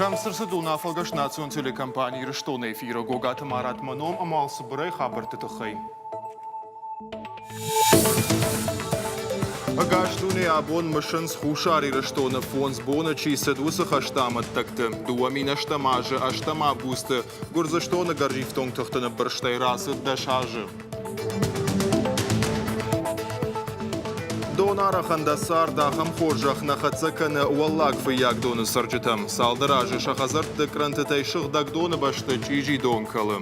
Кӕм цы рцыд уынаффӕгӕс национ телекомпани Ирыстоны эфиры Гогаты Марат мӕ ном ӕмӕ цыбырӕй хабӕртты тыххӕй. Ӕгас дуне абон мысынц Хуссар Ирыстоны фондз боны чи цыд, уыцы хӕсты амӕттӕгты. 2008 азы ӕстӕм августы Гуырдзыстоны гӕрзифтонг тыхты ныббырстӕй рацыд 10 азы. Донарӕхӕн дӕ цард ахӕм хорзӕх нӕ хӕццӕ кӕны Уӕллаг Фыййагдоны цӕрджытӕм. Цалдӕр азы сӕ хӕдзӕртты кърӕнтытӕй сыгъдӕг доны бӕсты чъизи дон кӕлы.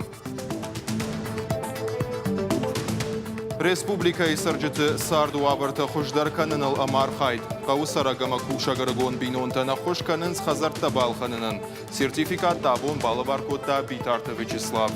Республикӕйы цӕрджыты царды уавӕртӕ хуыздӕр кӕныныл ӕмархайд. Хъӕуы цӕрӕг ӕмӕ кусӕг ӕрыгон бинонтӕн ӕххуыс кӕнынц хӕдзӕрттӕ балхӕнынӕн. Сертификаттӕ абон балӕвар кодта Битарты Вячеслав.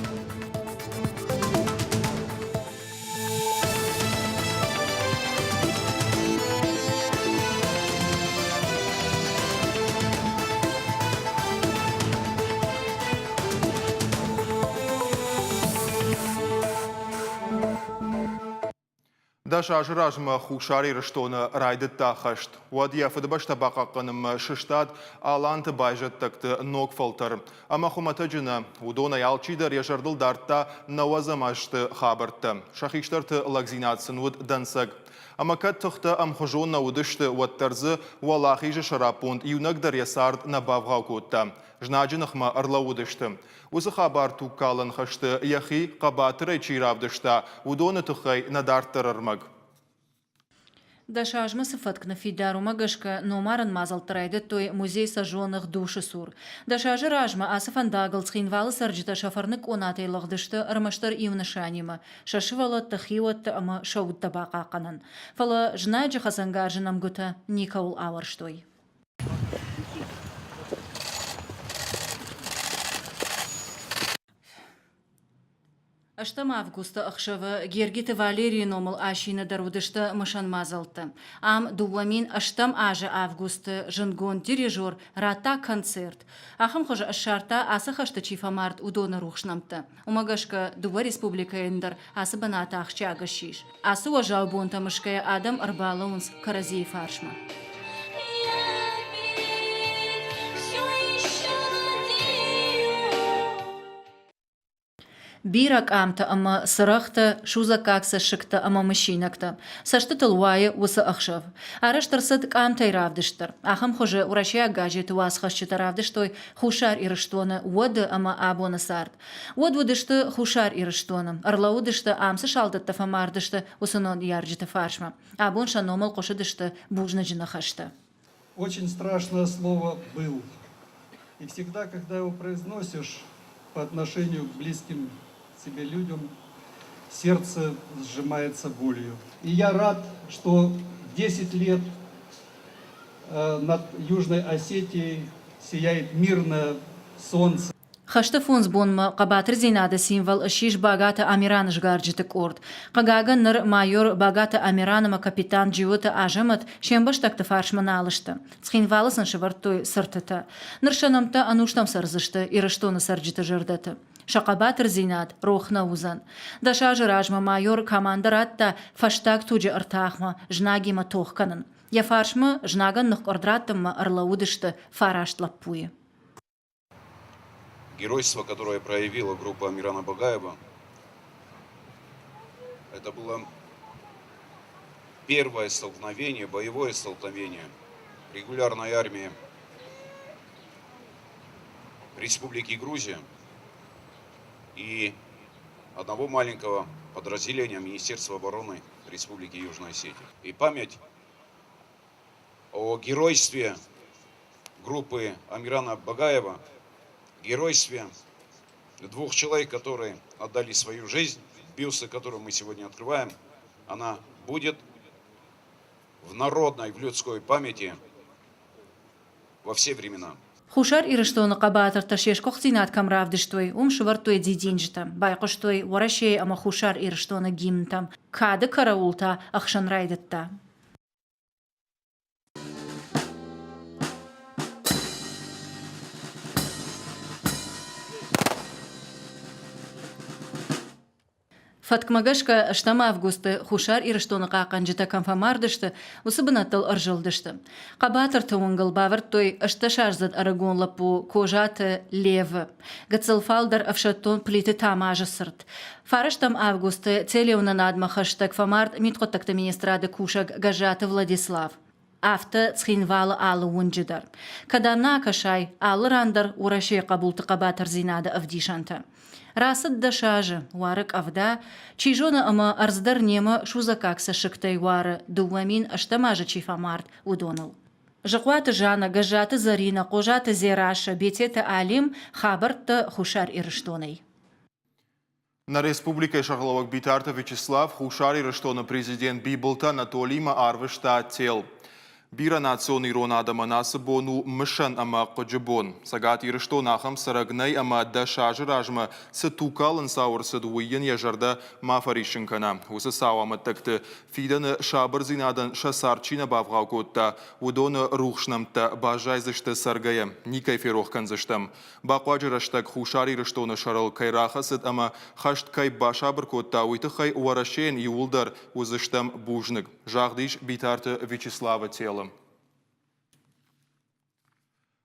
Дӕс азы размӕ Хуссар Ирыстоны райдыдта хӕст. Уӕд йӕ Фыдыбӕстӕ бахъахъхъӕнынмӕ сыстад Аланты байзӕддӕгты ног фӕлтӕр. Ӕмӕ хуымӕтӕджы нӕ, уыдонӕй алчидӕр йӕ зӕрдыл дардта нӕуӕдзӕм азты хабӕрттӕ. Сӕ хистӕрты лӕгдзинад сын уыд дӕнцӕг. Ӕмӕ кӕд тыхтӕ ӕмхуызон нӕ уыдысты, уӕддӕр дзы Уӕлахизы сӕраппонд иунӕг дӕр йӕ цард нӕ бавгъау кодта. Знаджы ныхмӕ ӕрлӕууыдысты. Уыцы хабар тугкалӕн хӕсты йӕхи хъӕбатырӕй чи равдыста, уыдоны тыххӕй нӕ дарддӕр ӕрмӕг. Дӕс азмӕ цы фӕтк ныффидар, уымӕ гӕсгӕ номарӕн мадзӕлттӕ райдыдтой музей Сожженных душ-ы цур. Дӕс азы размӕ ацы фӕндагыл Цхинвалы цӕрджытӕ сӕ фӕрныг къонатӕй лыгъдысты ӕрмӕстдӕр иу нысанимӕ – сӕ сывӕллӕтты, хиуӕтты ӕмӕ сӕ удтӕ бахъахъхъӕнын. Фӕлӕ знаджы хӕцӕнгарзы нӕмгуытӕ никӕуыл ауӕрстой. Ӕстӕм августы ӕхсӕвы Гергиты Валерийы номыл асины дӕр уыдысты мысӕн мадзӕлттӕ. Ам 2008 азы августы зындгонд дирижер радта концерт. Ахӕм хуызы ссардта, ацы хӕсты чи фӕмард, уыдоны рухс нӕмттӕ. Уымӕ гӕсгӕ дыууӕ республикӕйӕн дӕр ацы бынат ахсджиаг ссис. Ацы уӕззау бонтӕ мысгӕйӕ адӕм ӕрбалӕууынц кӕрӕдзийы фарсмӕ. Бирӕ къамтӕ ӕмӕ цырӕгътӕ, судзаггаг цӕссыгтӕ ӕмӕ мысинӕгтӕ. Цӕстытыл уайы уыцы ӕхсӕв. Арӕзт ӕрцыд къамтӕй равдыст дӕр. Ахӕм хуызы уӕрӕсейаг газеты уацхӕсджытӕ равдыстой Хуссар Ирыстоны уӕды ӕмӕ абоны цард. Уӕд уыдысты Хуссар Ирыстоны, ӕрлӕууыдысты, ам цы салдӕттӕ фӕмардысты, уыцы ныййарджыты фарсмӕ. Абон сӕ номыл хъуысыдысты бузныджы ныхӕстӕ. Очень страшное слово «был». И всегда, когда его произносишь по отношению к близким себе людям, сердце сжимается болью. И я рад, что 10 лет над Южной Осетией сияет мирное солнце. Хӕсты фондз бонмӕ хъӕбатырдзинады символ ссис Багаты Амираны сгарджыты къорд. Хъыгагӕн, ныр майор Багаты Амиран ӕмӕ капитан Джиоты Азӕмӕт се мбӕстӕгты фарсмӕ нал сты. Цхинвалы сын сӕвӕрдтой цыртытӕ. Ныр сӕ нӕмттӕ ӕнустӕм цӕрдзысты Ирыстоны цӕрджыты зӕрдӕты. Сӕ хъӕбатырдзинад рох нӕ уыдзӕн. Дӕс азы размӕ майор командӕ радта фӕстаг туджы ӕртахмӕ знагимӕ тох кӕнын. Йӕ фарсмӕ знагӕн ныхкъуырд раттынмӕ ӕрлӕууыдысты фараст лӕппуйы. Геройство, которое проявила группа Амирана Багаева, это было первое столкновение, боевое столкновение регулярной армии Республики Грузия и одного маленького подразделения Министерства обороны Республики Южная Осетия. И память о геройстве группы Амирана Багаева, геройстве двух человек, которые отдали свою жизнь, бюсты, которые мы сегодня открываем, она будет в народной, в людской памяти во все времена. Хуссар Ирыстоны хъӕбатыртӕ се сгуыхтдзинад кӕм равдыстой, уым сӕвӕрдтой дидинджытӕ, байхъуыстой Уӕрӕсейы ӕмӕ Хуссар Ирыстоны гимнтӕм. Кады караул та ӕхсын райдыдта. Фӕткмӕ гӕсгӕ ӕстӕм августы Хуссар Ирыстоны хъахъхъӕнджытӕ кӕм фӕмард сты, уыцы бынӕттыл ӕрзылдысты. Хъӕбатырты уынгыл бавӕрдтой ӕстдӕсаздзыд ӕрыгон лӕппу Козаты Левы, гыццыл фалдӕр ӕфсӕддон Плиты Тамазы цырт. Фарӕстӕм августы телеуынынадмӕ хӕстӕг фӕмард мидхъуыддӕгты министрады кусӕг Гӕззаты Владислав. Афтӕ Цхинвалы алы уынджы дӕр. Кӕдӕм нӕ акӕсай, алы ран дӕр Уӕрӕсейы хъӕбулты хъӕбатырдзинады ӕвдисӕнтӕ. Рацыд 10 азы, уары къӕвда, чи зоны ӕмӕ ӕрдз дӕр немӕ судзаггаг цӕссыгтӕй уары, 2008 азы чи фӕмард, уыдоныл. Зыхъуаты Жанна, Гӕззаты Зӕринӕ, Хъозаты Дзерассӕ, Бететы Алим, хабӕрттӕ Хуссар Ирыстонӕй. Нӕ республикӕйы сӕргълӕууӕг Битарты Вячеслав Хуссар Ирыстоны президент Бибылты Анатолимӕ арвыста тел. Бирӕнацион ирон адӕмӕн ацы бон у мысӕн ӕмӕ хъыджы бон. Цӕгат Ирыстоны ахӕм цӕрӕг нӕй ӕмӕ 10 азы размӕ цы тугкалын цау ӕрцыд, уый йын йӕ зӕрдӕ ма фӕриссын кӕна. Уыцы сау амӕттӕгты фидӕны сабырдзинадӕн сӕ цард чи нӕ бавгъау кодта, уыдоны рухс нӕмттӕ баззайдзысты цӕргӕйӕ, никӕй ферох кӕндзыстӕм. Бахъуаджы рӕстӕг Хуссар Ирыстоны сӕрыл кӕй рахӕцыд ӕмӕ хӕст кӕй басабыр кодта, уый тыххӕй Уӕрӕсейӕн иууылдӕр уыдзыстӕм бузныг, загъд ис Битарты Вячеславы телы.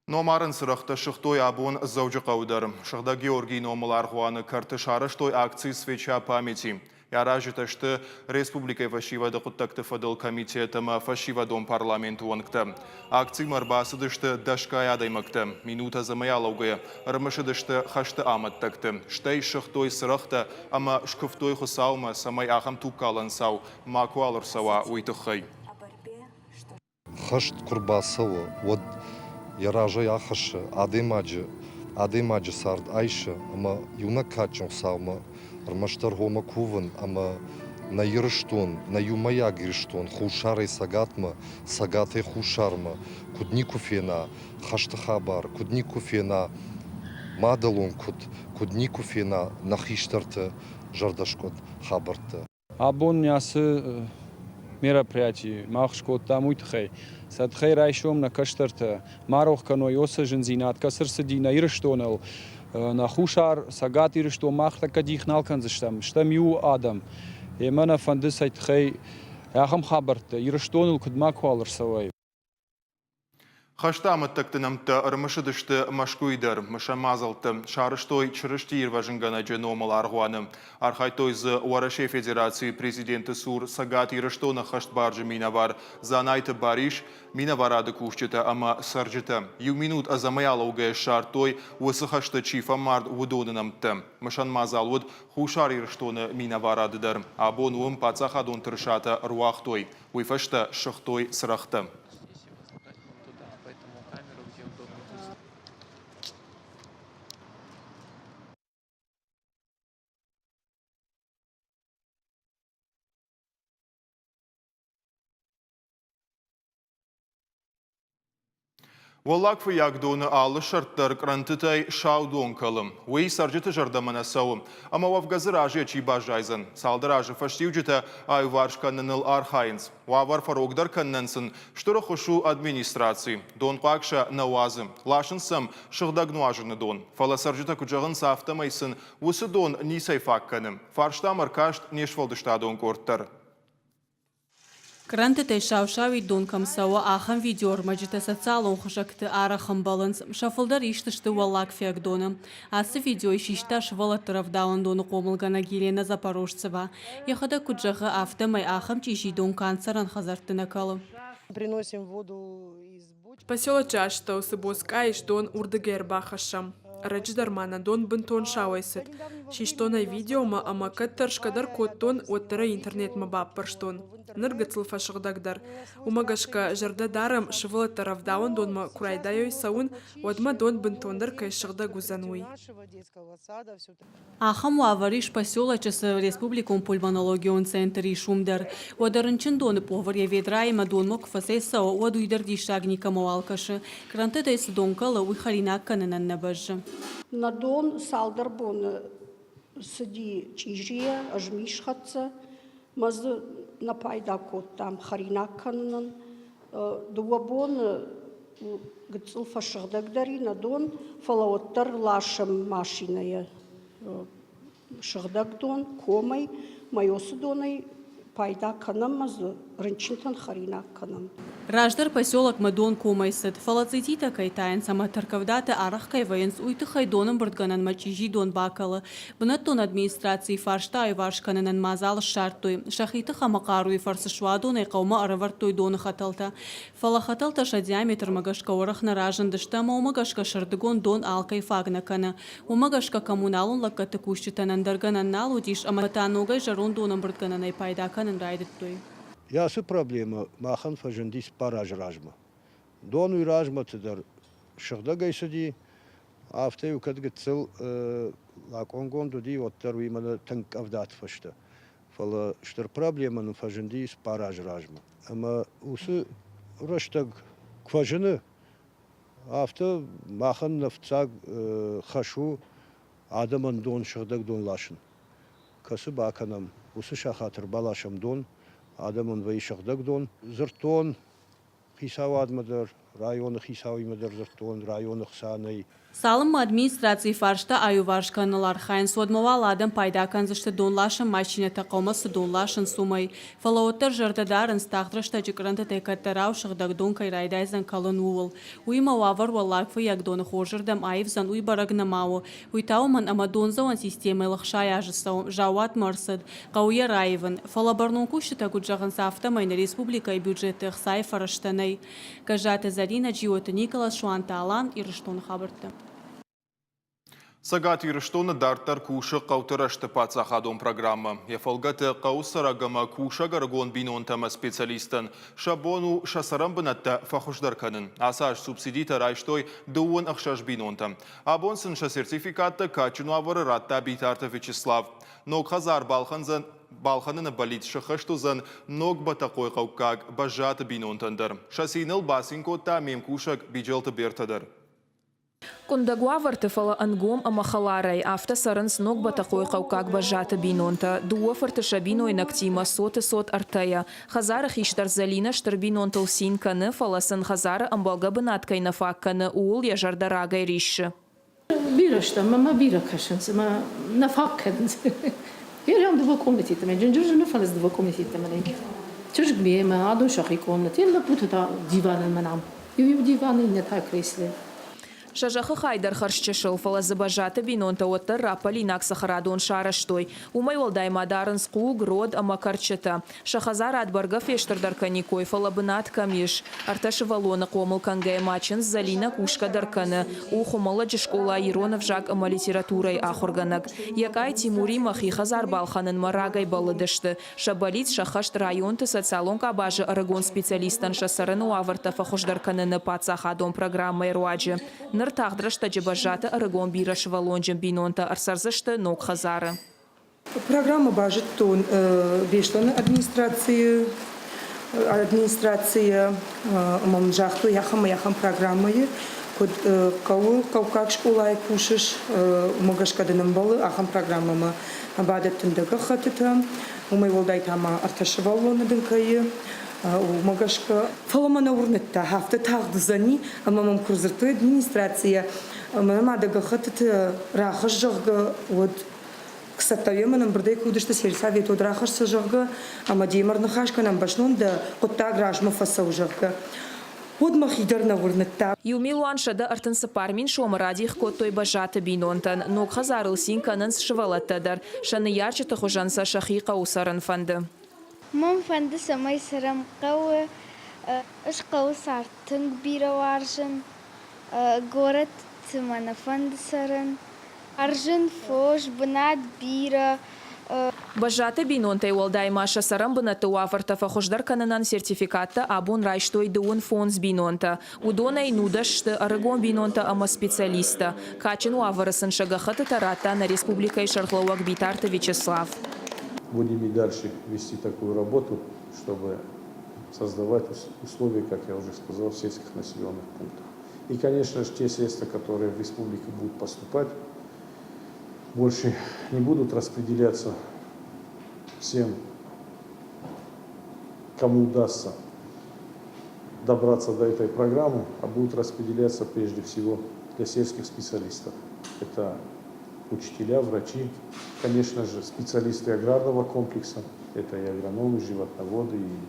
Номарӕн цырӕгътӕ сыгътой абон Дзӕуджыхъӕуы дӕр. Сыгъдӕг Георгийы номыл аргъуаны кӕрты сарӕзтой акци «Свеча памяти». Йӕ аразджытӕ сты республикӕйы фӕсивӕды хъуыддӕгты фӕдыл комитет ӕмӕ фӕсивӕдон парламенты уӕнгтӕ. Акцимӕ ӕрбацыдысты дӕсгай адӕймӕгтӕ. Минут ӕдзӕмӕй алӕугӕйӕ ӕрымысыдысты хӕсты амӕттӕгты, стӕй ссыгътой цырӕгътӕ ӕмӕ скуывтой Хуыцаумӕ, цӕмӕй ахӕм тугкалӕн цау макуал ӕрцӕуа, уый тыххӕй. Хӕст куы рбацӕуы, уӕд йӕ разӕй ахӕссы адӕймаджы, адӕймаджы цард айсы ӕмӕ иунӕг кадджын Хуыцаумӕ ӕрмӕстдӕр хомӕ кувын ӕмӕ нӕ Ирыстон, нӕ иумӕйаг Ирыстон хуссарӕй цӕгатмӕ, цӕгатӕй хуссармӕ куыд никуы фена хӕсты хабар, куыд никуы фена мадӕлон куыд, куыд никуы фена нӕ хистӕрты зӕрдӕскъуыд хабӕрттӕ. Абон ацы мероприятий мах скодтам уый тыххӕй, цӕтхӕй райсом нӕ кӕстӕртӕ ма рох кӕной уыцы зындзинад, кӕцы рцыди нӕ Ирыстоныл, нӕ Хуссар, Цӕгат Ирыстон мах тӕккӕ дих нал кӕндзыстӕм, стӕм иу адӕм. Емӕ нӕ фӕнды цӕй тыххӕй ахӕм хабӕрттӕ Ирыстоныл куыд макуал ӕрцӕуой. Хӕсты амӕттӕгты нӕмттӕ ӕрымысыдысты Мӕскуыйы дӕр. Мысӕн мадзӕлтты сарӕзтой Чырыстийы ирвӕзынгӕнӕджы номыл аргъуаны. Архайдтой дзы Уӕрӕсейы Федерацийы президенты цур Цӕгат Ирыстоны ӕххӕстбарджын минӕвар Дзанайты Барис, минӕварады кусджытӕ ӕмӕ цӕрджытӕ. Иу минут ӕдзӕмӕй алӕугӕйӕ ссардтой, уыцы хӕсты чи фӕмард, уыдоны нӕмттӕ. Мысӕн мадзал уыд Хуссар Ирыстоны минӕварады дӕр. Абон уым паддзахадон тырысатӕ ӕруагътой. Уый фӕстӕ ссыгътой цырӕгътӕ. Уӕллаг Фыййагдоны алы сӕрд дӕр кърӕнтытӕй сау дон кӕлы. Уый цӕрджыты зӕрдӕмӕ нӕ цӕуы. Ӕмӕ уӕвгӕ дзы разыйӕ чи баззайдзӕн? Цалдӕр азы фӕстиуджытӕ аиуварс кӕныныл архайынц. Уавӕр фӕрогдӕр кӕнынӕн сын стыр ӕххуыс у администраци. Донхъуаг сӕ нӕ уадзы. Ласынц сӕм сыгъдӕг нуазыны дон. Фӕлӕ цӕрджытӕ куыд зӕгъынц, афтӕмӕй сын уыцы дон ницӕй фаг кӕны. Фарстамӕ ӕркаст не сфӕлдыстадон къорд дӕр. Кърӕнтытӕй сау-сауид дон кӕм цӕуы, ахӕм видеоӕрмӕджытӕ социалон хызӕгты арӕх ӕмбӕлынц. Сӕ фылдӕр ист сты Уӕллаг Фиагдоны. Ацы видеойы систа сывӕллӕтты рӕвдауӕндоны хъомылгӕнӕг Елена Запорожцева. Йӕхӕдӕг куыд зӕгъы, афтӕмӕй ахӕм чъизи дон канд цӕрӕн хӕдзӕртты нӕ кӕлы. Поселочы астӕу цы боцкъа ис, дон уырдыгӕй ӕрбахӕссӕм. Ӕрӕджы дӕр ма нӕ дон бынтон сауӕй цыд. Систон ӕй видеомӕ ӕмӕ кӕд тӕрсгӕ дӕр кодтон, уӕддӕр ӕй интернетмӕ баппӕрстон. Ныр гыццыл фӕсыгъдӕгдӕр. Уымӕ гӕсгӕ зӕрдӕ дарӕм, сывӕллӕттӕ рӕвдауӕндонмӕ куы райдайой цӕуын, уӕдмӕ дон бынтондӕр кӕй ссыгъдӕг уыдзӕн, уый. Ахӕм уавӕр ис поселочы цы республикон пульмонологион центр ис, уым дӕр. Уӕдӕ рынчындоны пъовыр йӕ ведраимӕ донмӕ куы фӕцӕйцӕуы, уӕд уый дӕр диссаг никӕмӕуал кӕсы. Кърантытӕй цы дон кӕлы, уый хӕринаг кӕнынӕн нӕ бӕззы. Нӕ дон цалдӕр боны цыди чъизийӕ, ӕзмисхӕццӕ, мӕ дзы нӕ пайда кодтам хӕринаг кӕнынӕн. Дыууӕ боны гыццыл фӕсыгъдӕгдӕр и нӕ дон, фӕлӕ уӕддӕр ласӕм машинӕйӕ сыгъдӕг дон комӕй, мӕ донӕй пайда кӕнӕм ӕмӕ дзы рынчынтӕн хӕринаг кӕнӕм. Раздӕр поселокмӕ дон комӕй цыд, фӕлӕ цъититӕ кӕй тайынц ӕмӕ тӕрккъӕвдатӕ арӕх кӕй вӕййынц, уый тыххӕй донӕмбырдгӕнӕнмӕ чъизи дон бакӕлы. Бынӕттон администрацийы фарста аиуварс кӕнынӕн мадзал ссардтой. Сӕхи тых ӕмӕ хъаруйы фӕрцы суадонӕй хъӕумӕ ӕрӕвӕрдтой доны хӕтӕлтӕ. Фӕлӕ хӕтӕлтӕ сӕ диаметрмӕ гӕсгӕ уӕрӕх нӕ разындысты ӕмӕ уымӕ гӕсгӕ сӕрдыгон дон алкӕй фаг нӕ кӕны. Уымӕ гӕсгӕ коммуналон лӕггӕдты кусджытӕн ӕндӕр гӕнӕн нал уыдис ӕмӕ та ногӕй зӕронд донӕмбырдгӕнӕнӕй пайда кӕнын райдыдтой. Ацы проблемӕ махӕн фӕзынди цыппар азы размӕ. Дон уый размӕты дӕр сыгъдӕгӕй цыди, афтӕ-иу кӕд гыццыл лакъонгонд уыди, уӕддӕр уый мӕнӕ тынг къӕвдаты фӕстӕ. Фӕлӕ стыр проблемӕ нын фӕзынди цыппар азы размӕ. Ӕмӕ уыцы рӕстӕг куы фӕзыны, афтӕ махӕн нӕ фыццаг хӕс у адӕмӕн дон, сыгъдӕг дон ласын. Кӕцы бакӕнӕм, уыцы сахат ӕрбаласӕм дон, адӕмӕн вӕййы сыгъдӕг дон. Дзырдтон хицауадмӕ дӕр, районы хицауимӕ дӕр дзырдтон, районы хсӕнӕй. Цалынмӕ администрацийы фарста аиуварс кӕныныл архайынц, уӕдмӕ уал адӕм пайда кӕндзысты донласӕн машинӕтӕ хъӕумӕ цы дон ласынц, уымӕй. Фӕлӕ уӕддӕр зӕрдӕ дарынц, тагъд рӕстӕджы кърантытӕй кӕддӕрау сыгъдӕг дон кӕй райдайдзӕн кӕлын, ууыл. Уыимӕ уавӕр Уӕллаг Фыййагдоны хорзырдӕм аивдзӕн, уый бӕрӕг нӕма у. Уый та уымӕн, ӕмӕ дондзӕуӕн системӕйыл 60 азы цӕуы, заууатмӕ ӕрцыд, хъӕуы йӕ раивын. Фӕлӕ бӕрнон кусджытӕ куыд зӕгъынц, афтӕмӕй нӕ республикӕйы бюджеты ӕхцайы фӕрӕзтӕ нӕй. Гӕззаты Зӕринӕ, Джиоты Николас, Суанты Алан, Ирыстоны хабӕрттӕ. Цӕгат Ирыстоны дарддӕр кусы хъӕуты рӕзты паддзахадон программӕ. Йӕ фӕлгӕты хъӕуы цӕрӕг ӕмӕ кусӕг ӕрыгон бинонтӕ ӕмӕ специалисттӕн сӕ бон у сӕ цӕрӕнбынӕттӕ фӕхуыздӕр кӕнын. Ацы аз субсидитӕ райстой 36 бинонтӕ. Абон сын сӕ сертификаттӕ кадджын уавӕры радта Битарты Вячеслав. Ног хӕдзар балхӕндзӕн балхӕныны бӕллиц сыххӕст уыдзӕн Ног Бӕтӕхъойхъӕуккаг Бӕззаты бинонтӕн дӕр. Сӕ циныл бацин кодта ме мкусӕг Биджелты Бертӕ дӕр. Къуындӕг уавӕрты, фӕлӕ ӕнгом ӕмӕ хӕларӕй афтӕ цӕрынц Ног Бӕтӕхъойхъӕуккаг Бӕззаты бинонтӕ. Дыууӕ фырты сӕ бинойнӕгтимӕ, цоты цот ӕртӕйӕ. Хӕдзары хистӕр Зӕлинӕ стыр бинонтыл цин кӕны, фӕлӕ сын хӕдзары ӕмбӕлгӕ бынат кӕй нӕ фаг кӕны, ууыл йӕ зӕрдӕ рагӕй риссы. Бирӕ стӕм ӕмӕ бирӕ кӕсынц ӕмӕ нӕ фаг кӕнынц. Берӕ дыууӕ комитетмӕ, джинджыр фӕлӕ дыууӕ комитетмӕ нӕй. Чызг мемӕ, адон сӕхи комнаты, лӕппутӕ та диваныл мӕн ам. Иу-иу диваны, иннӕ та креслы. Сӕ зӕххы хай дӕр хӕрзчысыл, фӕлӕ дзы Бӕззаты бинонтӕ уӕддӕр раппӕлинаг цӕхӕрадон сарӕзтой. Уымӕй уӕлдай ма дарынц хъуг, род ӕмӕ кӕрчытӕ. Сӕ хӕдзарад бӕргӕ фестырдӕр кӕниккой, фӕлӕ бынат кӕм ис. Ӕртӕ сывӕллоны хъомыл кӕнгӕйӕ ма чындз Зӕлинӕ кусгӕ дӕр кӕны, у Хуымӕллӕджы скъолайы ирон ӕвзаг ӕмӕ литературӕйы ахуыргӕнӕг. Йӕ къай Тимуримӕ хи хӕдзар балхӕнынмӕ рагӕй бӕллыдысты. Сӕ бӕллиц сӕххӕст районты социалон къабазы ӕрыгон специалисттӕн сӕ цӕрыны уавӕртӕ фӕхуыздӕр кӕныны паддзахадон программӕйы руаджы. Ныр тагъд рӕстӕджы Бӕззаты ӕрыгон бирӕсывӕллонджын бинонтӕ ӕрцӕрдзысты ног хӕдзары. Программӕ базыдтон Беслӕны администрацийы администрацийӕ ӕмӕ мын загътой ахӕм ахӕм программӕйы, куыд хъӕуы хъӕуккаг скъолайы кусыс, уымӕ гӕсгӕ дын ӕмбӕлы ахӕм программӕмӕ бадӕттын дӕ гӕххӕттытӕ. Уымӕй уӕлдай та ма ӕртӕ сывӕллоны дын кӕй уымӕ гӕсгӕ. Фӕлӕ мӕ нӕ уырныдта, афтӕ тагъд уыдзӕни, ӕмӕ мӕм куы рдзырдтой администрацийӕ, ӕмӕ ма дӕ гӕххӕттыты рахӕсс, зӕгъгӕ, уӕд цӕттӕ мын ӕмбырдӕй куы уыдысты сельсовет, уӕд рахӕссы, зӕгъгӕ, ӕмӕ демӕ ӕрныхас кӕнӕм бӕстон дӕ хъуыддаг размӕ фӕцӕуы, зӕгъгӕ. Уӕд мӕхи дӕр нӕ уырныдта. 1 134 000 сомы радих кодтой Бӕззаты бинонтӕн. Ног хӕдзарыл цин кӕнынц сывӕллӕттӕ дӕр. Сӕ ныййарджыты хуызӕн сӕ сӕхи хъӕуы цӕрын фӕнды. Мӕн фӕнды, цӕмӕй цӕрӕм хъӕуы. Ӕз хъӕуы цард тынг бирӕ уарзын. Горӕт Горӕты мӕ нӕ фӕнды цӕрын. Уарзын фос, бынат бирӕ. Бӕззаты бинонтӕй уӕлдай ма сӕ цӕрӕнбынӕтты уавӕртӕ фӕхуыздӕр кӕнынӕн сертификаттӕ абон райстой дыууын фондз бинонтӕ. Уыдонӕй 19 сты ӕрыгон бинонтӕ ӕмӕ специалисттӕ. Кадджын уавӕры сын сӕ гӕххӕттытӕ радта нӕ республикӕйы сӕргълӕууӕг Битарты Вячеслав. Будем и дальше вести такую работу, чтобы создавать условия, как я уже сказал, в сельских населенных пунктах. И, конечно же, те средства, которые в республику будут поступать, больше не будут распределяться всем, кому удастся добраться до этой программы, а будут распределяться прежде всего для сельских специалистов. Это учителя, врачи, конечно же, специалисты аграрного комплекса, это и агрономы, животноводы, и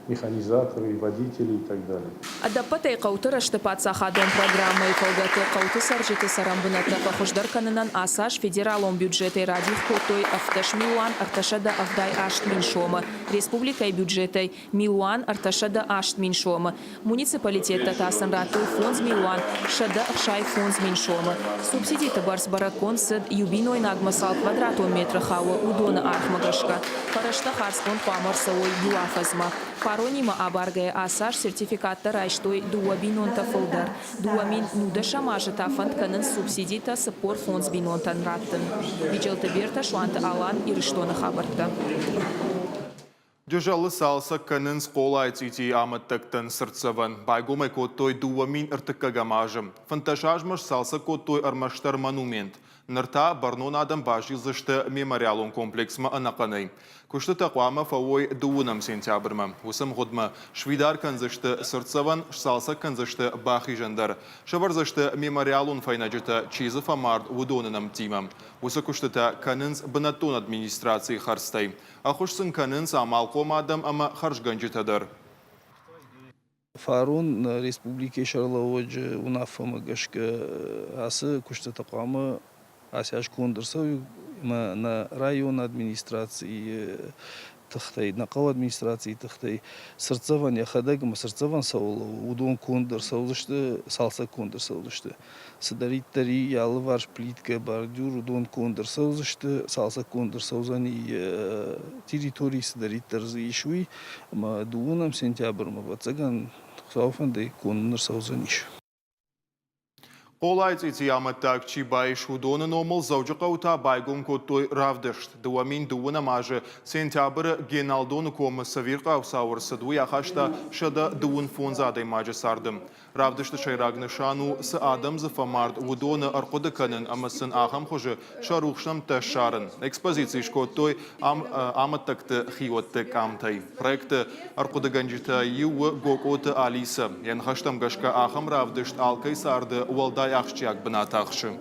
механизаторы, и водители и так далее. Ӕдӕппӕтӕй хъӕуты рӕзты паддзахадон программӕйы фӕлгӕты хъӕуты цӕрджыты цӕрӕнбынӕттӕ фӕхуыздӕр кӕнынӕн ацы аз федералон бюджетӕй радих кодтой 17 милуан 378 000 сомы, республикӕйы бюджетӕй милуан 308 000 сомы, муниципалитеттӕ та сын радтой 5 милуан 165 000 сомы. Субсидиты бӕрц бӕрӕггонд цыд, иу бинойнагмӕ цал квадратон метры хауы, уыдоны аргъмӕ гӕсгӕ. Фӕрӕзтӕ хардзгонд хъуамӕ ӕрцӕуой иу афӕдзмӕ. Фаронимӕ абаргӕйӕ ацы аз сертификаттӕ райстой дыууӕ бинонтӕ фылдӕр. 2019 азы та фӕнд кӕнынц субсидитӕ 45 бинонтӕн раттын. Биджелты Бертӕ, Суанты Алан, Ирыстоны хабӕрттӕ. Джызӕлы цалцӕг кӕнынц Хъолайы цъитийы амӕттӕгтӕн цыртдзӕвӕн. Байгом ӕй кодтой 2003 азы. 15 азмӕ сцалцӕг кодтой ӕрмӕстдӕр монумент. Ныр та бӕрнон адӕм базилдзысты мемориалон комплексмӕ ӕнӕхъӕнӕй. Куыстытӕ хъуамӕ фӕуой дыууынӕм сентябрмӕ. Уыцы мгъуыдмӕ сфидар кӕндзысты цыртдзӕвӕн, сцалцӕг кӕндзысты бахизӕн дӕр. Сӕвӕрдзысты мемориалон фӕйнӕджытӕ, чи дзы фӕмард, уыдоны нӕмттимӕ. Уыцы куыстытӕ кӕнынц бынӕттон администрацийы хӕрдзтӕй. Ӕххуыс сын кӕнынц амалхъом адӕм ӕмӕ хӕрзгӕнджытӕ дӕр. Фарон нӕ республикӕйы сӕргълӕууӕджы уынаффӕмӕ гӕсгӕ ацы куыстытӕ хъуамӕ ацы аз конд ӕрцӕуой ӕмӕ нӕ районы администрацийы тыхтӕй, нӕ хъӕуы администрацийы тыхтӕй цыртдзӕвӕн йӕхӕдӕг ӕмӕ цыртдзӕвӕн цӕуыл у, уыдон конд ӕрцӕудзысты, цалцӕггонд ӕрцӕудзысты. Цыдӕриддӕр и йӕ алыварс плиткӕ, бордюр, уыдон конд ӕрцӕудзысты, цалцӕггонд ӕрцӕудзӕни территори, цыдӕриддӕр дзы ис, уый. Ӕмӕ дыууынӕм сентябрмӕ, ӕвӕццӕгӕн, Хуыцауы фӕндӕй конд ӕрцӕудзӕнис. Хъолайы цъитийы амӕттаг чи баис, уыдоны номыл Дзӕуджыхъӕуы та байгом кодтой равдыст. 2009 азы сентябры Геналдоны комы цы ӕвирхъау цау ӕрцыд, уый ахаста 125 адӕймаджы царды. Равдысты сӕйраг нысан у, цы адӕм дзы фӕмард, уыдоны ӕрхъуыды кӕнын ӕмӕ сын ахӕм хуызы сӕ рухс нӕмттӕ ссарын. Экспозици скодтой амӕттӕгты хиуӕтты къамтӕй. Проекты ӕрхъуыдыгӕнджытӕй иу у Гокъоты Алисӕ. Йӕ ныхӕстӕм гӕсгӕ ахӕм равдыст алкӕй царды уӕлдай ахсджиаг бынат ахсы.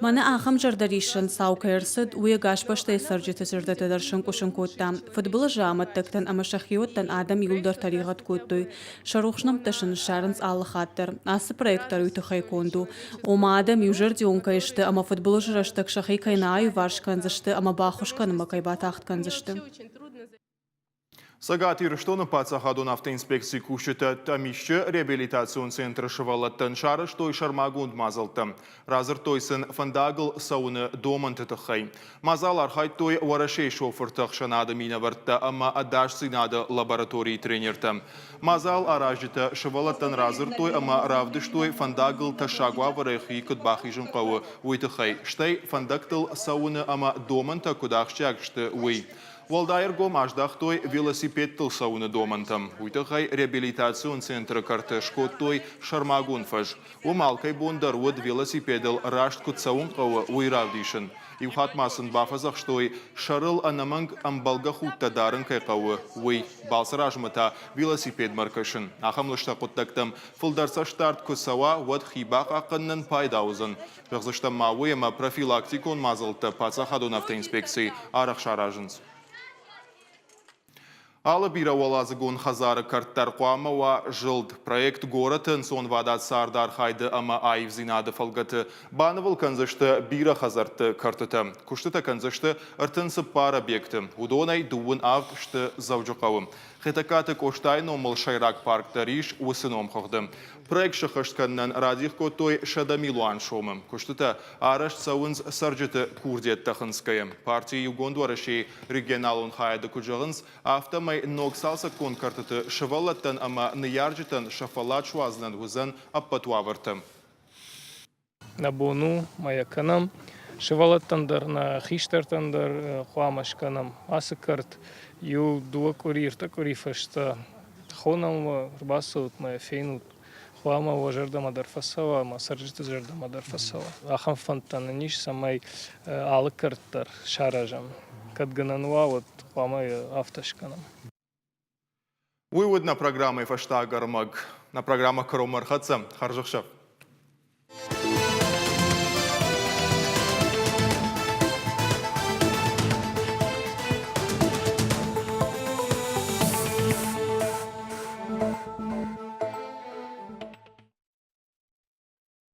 Мӕнӕ ахӕм зӕрдӕриссӕн цау кӕй ӕрцыд, уый ӕгас бӕстӕйы цӕрджыты зӕрдӕтӕ дӕр сӕнкъуысын кодта. Фыдбылызы амӕттӕгтӕн ӕмӕ сӕ хиуӕттӕн адӕм иуылдӕр тӕригъӕд кодтой. Сӕ рухс нӕмттӕ сын ссарынц алы хатт дӕр. Ацы проект дӕр уый тыххӕй конд у. Ома адӕм иузӕрдион кӕй сты ӕмӕ фыдбылызы рӕстӕг сӕхи кӕй нӕ аиуварс кӕндзысты ӕмӕ баххуыс кӕнынмӕ кӕй батагъд кӕндзысты. Цӕгат Ирыстоны паддзахадон автоинспекцийы кусджытӕ Тӕмисчы реабилитацион центры сывӕллӕттӕн сарӕзтой сӕрмагонд мадзӕлттӕ. Радзырдтой сын фӕндагыл цӕуыны домӕнты тыххӕй. Мадзал архайдтой Уӕрӕсейы шофырты ӕхсӕнады минӕвӕрттӕ ӕмӕ ӕдасдзинады лабораторийы тренертӕ. Мадзал аразджытӕ сывӕллӕттӕн радзырдтой ӕмӕ равдыстой фӕндагыл тӕссаг уавӕрӕй хи куыд бахизын хъӕуы, уый тыххӕй, стӕй фӕндӕгтыл цӕуыны ӕмӕ домӕнтӕ куыд ахсджиаг сты, уый. Уӕлдай ӕргом аздӕхтой велосипедтыл цӕуыны домӕнтӕм. Уый тыххӕй реабилитацион центры кӕрты скодтой сӕрмагонд фӕз. Уым алкӕй бон дӕр уыд велосипедыл раст куыд цӕуын хъӕуы, уый равдисын. Иу хатт ма сын бафӕдзӕхстой, сӕрыл ӕнӕмӕнг ӕмбӕлгӕ худтӕ дарын кӕй хъӕуы, уый. Балцы размӕ та велосипедмӕ ӕркӕсын. Ахӕм лыстӕг хъуыддӕгтӕм фылдӕр цӕстдард куы цӕуа, уӕд хи бахъахъхъӕнынӕн пайда уыдзӕн. Зӕгъдзыстӕм ма уый, ӕмӕ профилактикон мадзӕлттӕ паддзахадон автоинспекцийы арӕх саразынц. Алы бирӕуӕладзыгон хӕдзары кӕрт дӕр хъуамӕ уа зылд. Проект горӕты ӕнцонвадат цардархайды ӕмӕ аивдзинады фӕлгӕты банывыл кӕндзысты бирӕ хӕдзӕртты кӕртытӕ. Куыстытӕ кӕндзысты 34 объекты, уыдонӕй дыууын авд сты Дзӕуджыхъӕуы. Хетӕгкаты Къостайы номыл сӕйраг парк дӕр ис уыцы номхыгъды. Проект сыххӕст кӕнынӕн радих кодтой 100 милуан сомы. Куыстытӕ арӕзт цӕуынц цӕрджыты курдиӕттӕ хынцгӕйӕ. Парти Иугонд Уӕрӕсейы регионалон хайады куыд зӕгъынц, афтӕмӕй ног цалцӕггонд кӕртыты сывӕллӕттӕн ӕмӕ ныййарджытӕн сӕ фӕллад суадзынӕн уыдзӕн ӕппӕт уавӕртӕ. Нӕ бон у, ма йӕ кӕнӕм. Сывӕллӕттӕн дӕр, нӕ хистӕртӕн дӕр хъуамӕ скӕнӕм ацы кӕрт. Иу дыууӕ къуыри, ӕртӕ къуыри фӕстӕ хонӕм уӕ, ӕрбацӕут ма йӕ фенут. Хъуамӕ уӕ зӕрдӕмӕ дӕр фӕцӕуа ӕмӕ цӕрджыты зӕрдӕмӕ дӕр фӕцӕуа. Ахӕм фӕндтӕ нын ис, цӕмӕй алы кӕрт дӕр саразӕм. Кӕд гӕнӕн уа, уӕд хъуамӕ йӕ афтӕ скӕнӕм. Уый уыд нӕ программӕйы фӕстаг ӕрмӕг. Нӕ программӕ кӕронмӕ ӕрхӕццӕ. Хӕрзӕхсӕв.